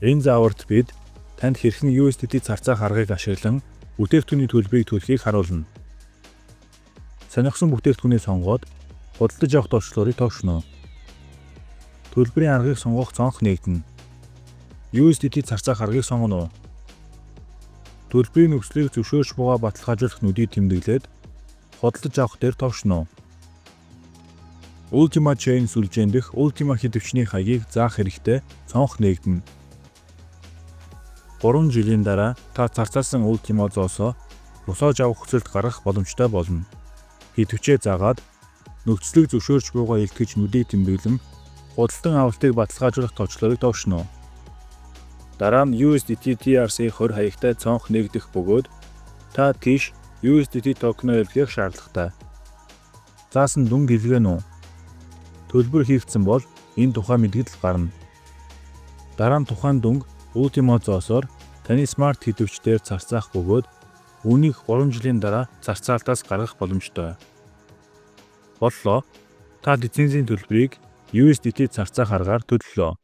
Энэ зааварт бид танд хэрхэн USDT зарцаах аргыг ашиглан бүтээгдэхүүний төлбөрийг төлөхийг харуулна. Сонирхсон бүтээгдэхүүнийг сонгоод худалдаж авах товчлуурыг товшино. Төлбөрийн аргыг сонгох цонх нээгдэнэ. USDT зарцаах аргыг сонгоно уу? Төлбөрийн нөхцөлийг зөвшөөрч буйгаа баталгаажуулах нүдийг тэмдэглээд худалдаж авах дээр товшино уу? Ultima Chain сүлжээн дэх Ultima идэвчний хаягийг заах хэрэгтэй цонх нээгдэнэ. 3 жилийн дараа та зарцаасан Ultima зоосоо босоож авах хүсэлт гаргах боломжтой болно. Идэвчээ заагаад, нөхцөлийг зөвшөөрч буйгаа илтгэж нүдийг тэмдэглэн худалдан авалтыг баталгаажуулах товчлуурыг товшино. Дараа нь USDT TRC 20 хаягтай цонх нээгдэх бөгөөд та тийш USDT токеноо илгээх шаардлагатай. Заасан дүнг илгээнэ үү? Төлбөр хийгдсэн бол энэ тухай мэдэгдэл гарна. Дараа нь тухайн дүнг Ultima зоосоор таны смарт идэвч дээр зарцаах бөгөөд үүнийг 3 жилийн дараа зарцаалтаас гаргах боломжтой. Боллоо. Та лицензийн төлбөрийг USDT зарцаах аргаар төллөө.